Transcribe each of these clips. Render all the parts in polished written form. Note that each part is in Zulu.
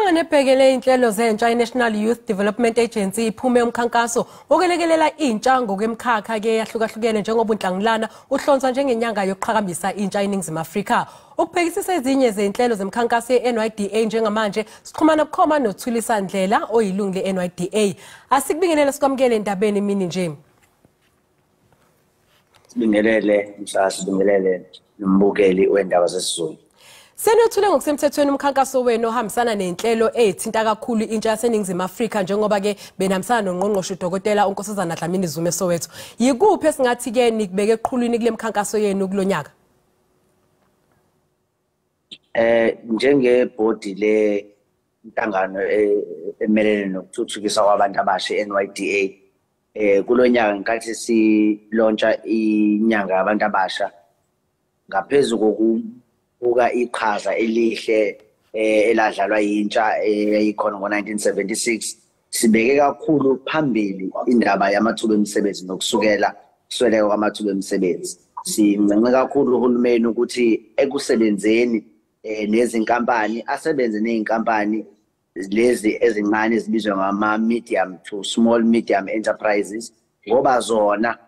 Inhlangano ebhekele inhlelo zentsha iNational Youth Development Agency iphume umkhankaso wokwelekelela intsha ngokwemkhakha ke yahlukahlukene njengoba uNhlangulana uhlonzwa njengenyanga yokuqhakambisa intsha eNingizimu Afrika. Ukubhekisisa ezinye zezinhlelo zemkhankaso ye-NYDA njengamanje sixhumana bukhoma noThulisa Ndlela oyilungu le-NYDA. Asikubingelele sikwamukele endabeni imini nje. Sibingelele msakazi, sibingelele nombukeli wendaba zesiZulu. Senothule ngokusemthethweni umkhankaso wenu ohambisana nenhlelo ezithinta kakhulu intsha yaseNingizimu Afrika njengoba ke benihambisana noNgqongqoshe uDokotela uNkosazana Dlamini Zuma eSoweto. Yikuphi esingathi ke nikubeke eqhulwini kule mkhankaso yenu kulonyaka? Njengebhodi le inhlangano emelene nokuthuthukiswa kwabantu abasha NYDA, kulonyaka ngenkathi silontsha inyanga yabantu abasha, ngaphezulu kokubuka iqhaza elihle eladlalwa yintsha eyayikhona ngo-1976, sibeke kakhulu phambili indaba yamathuba emisebenzi nokusukela kusweleka kwamathuba emisebenzi. Sincenxe kakhulu uhulumeni ukuthi ekusebenzeni nezinkampani, asebenze ney'nkampani lezi ezincane ezibizwa ngama-medium to small medium enterprises, ngoba zona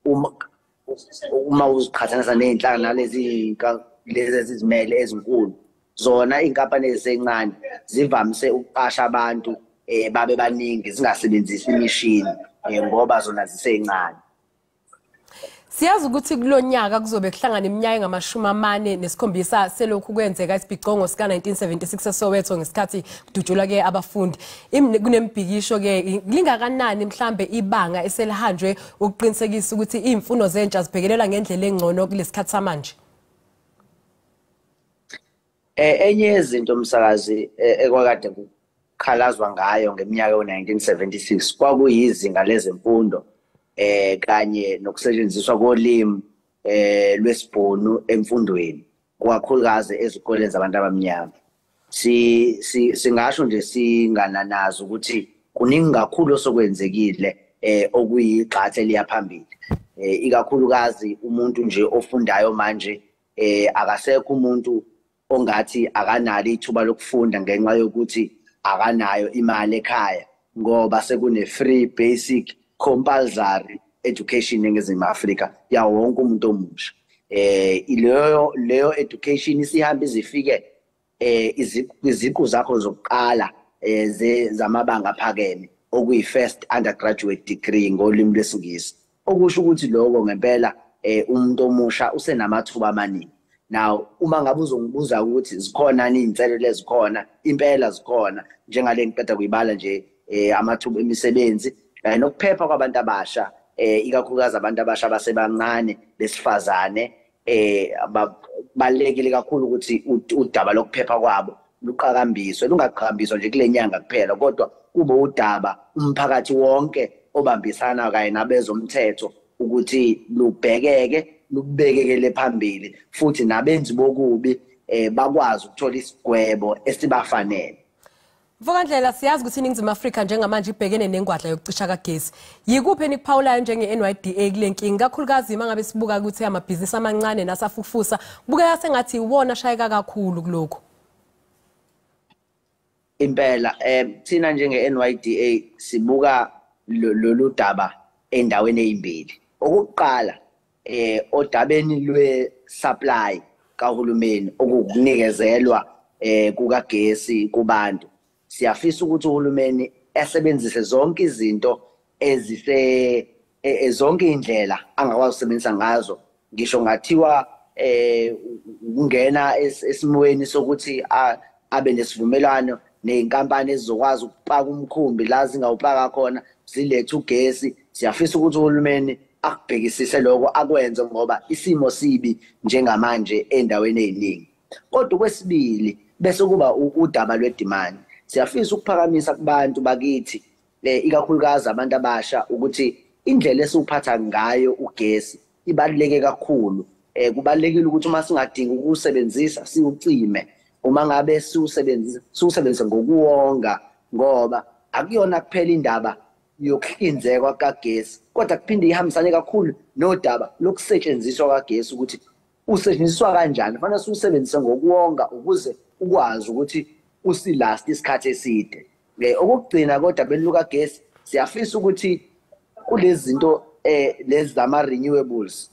uma uziqhathanisa ney'nhlangano lezi lezi ezizimele ezinkulu, zona iy'nkampani ezisencane zivamise ukuqasha abantu babe baningi, zingasebenzisi imishini ngoba zona zisencane. Siyazi ukuthi kulonyaka kuzobe kuhlangana iminyaka engamashumi amane nesikhombisa selokhu kwenzeka isibhicongo sika-1976 eSoweto ngesikhathi kudutshulwa ke abafundi. Kunembhikisho ke, lingakanani mhlambe ibanga eselihanjwe ukuqinisekisa ukuthi iy'mfuno zentsha zibhekelelwa ngendlela engcono kulesikhathi samanje? Enye yezinto, umsakazi, ekwakade kukhalazwa ngayo ngeminyaka yo-1976 kwakuyizinga lezemfundo kanye nokusetshenziswa kolimi lwesibhunu emfundweni, kakhulukazi ezikoleni zabantu abamnyama. Si singasho nje singananazi ukuthi kuningi kakhulu osokwenzekile okuyigxathu eliya phambili. Ikakhulukazi umuntu nje ofundayo manje, akasekho umuntu ongathi akanalo ithuba lokufunda ngenxa yokuthi akanayo imali ekhaya, ngoba sekune free basic compulsory education eNingizimu Afrika yawo wonke umuntu omusha. Leyo education isihamba izifike iziqu zakho zokuqala zamabanga aphakeme, okuyi first undergraduate degree ngolimi lwesiNgisi, okusho ukuthi lokho ngempela umuntu omusha usenamathuba amaningi. Now, uma ngabe uzongibuza ukuthi zikhona yini iy'nselelo ezikhona, impela zikhona, njengale ngiqeda kuyibala nje, amathuba emisebenzi kanye nokuphepha kwabantu abasha, ikakhulukazi abantu abasha abasebancane besifazane. Kubalulekile kakhulu ukuthi udaba lokuphepha kwabo luqhakambiswe, lungaqhakambiswa nje kule nyanga kuphela, kodwa kube udaba umphakathi wonke obambisana kanye nabezomthetho ukuthi lubhekeke, lubekekele phambili, futhi nabenzi bokubi bakwazi ukuthola isigwebo esibafanele. Mfokandlela, siyazi ukuthi iNingizimu Afrika njengamanje ibhekene nengwadla yokucisha kagesi. Yikuphi enikuphawulayo njenge-NYDA kule nkinga, kakhulukazi uma ngabe sibuka ukuthi amabhizinisi amancane nasafufusa kubukeka sengathi iwona ashayeka kakhulu kulokhu? Impela, thina njenge-NYDA sibuka lolu daba endaweni ezimbili. Okokuqala, odabeni lwe-supply kahulumeni, okukunikezelwa kukagesi kubantu, siyafisa ukuthi uhulumeni esebenzise zonke izinto ezise zonke indlela angakwazi ukusebenzisa ngazo, ngisho ngathiwa ukungena esimweni sokuthi abe nesivumelwano nezinkampani ezizokwazi ukupaka umkhumbi la zingawupaka khona, zilethe ugesi. Siyafisa ukuthi uhulumeni akubhekisise lokho, akwenze, ngoba isimo sibi njengamanje endaweni eziningi. Kodwa kwesibili bese kuba udaba lwe-demand. Siyafisa ukuphakamisa kubantu bakithi, ikakhulukazi abantu abasha, ukuthi indlela esiwuphatha ngayo ugesi ibaluleke kakhulu. Kubalulekile ukuthi uma singadingi ukuwusebenzisa siwucime, uma ngabe siwusebenzisa siwusebenzise ngokuwonga, ngoba akuyona kuphela indaba yokuhlinzekwa kagesi, kodwa kuphinde ihambisane kakhulu nodaba lokusetshenziswa kagesi, ukuthi usetshenziswa kanjani. Kufanele siwusebenzise ngokuwonga ukuze ukwazi ukuthi usilast isikhathi eside. Okugcina kodwa beluka gesi, siyafisa ukuthi kulezi zinto lezi zama renewables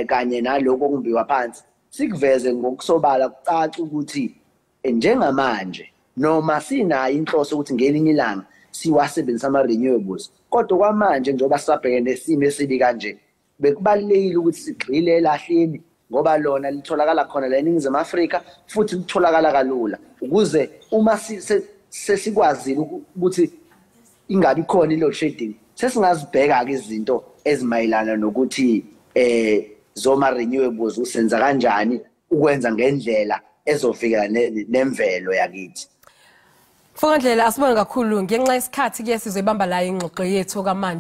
kanye naloko okumbiwa phansi sikuveze ngokusobala kucaca ukuthi njengamanje noma sinayo inhloso ukuthi ngelinye ilanga siwasebenzisa ama renewables, kodwa kwamanje njengoba sisabhekene nesimo esibi kanje bekubalulekile ukuthi sigxile elahleni ngoba lona litholakala khona la eNingizimu Afrika futhi litholakala kalula, ukuze uma sesikwazile ukuthi ingabi khona i-load shedding sesingazibheka-ke izinto ezimayelana nokuthi zoma renewables usenza kanjani ukwenza ngendlela ezovikela nemvelo yakithi. Mfokandlela, asibonge kakhulu ngenxa yesikhathi ke sizoyibamba la ingxoxo yethu kamanje.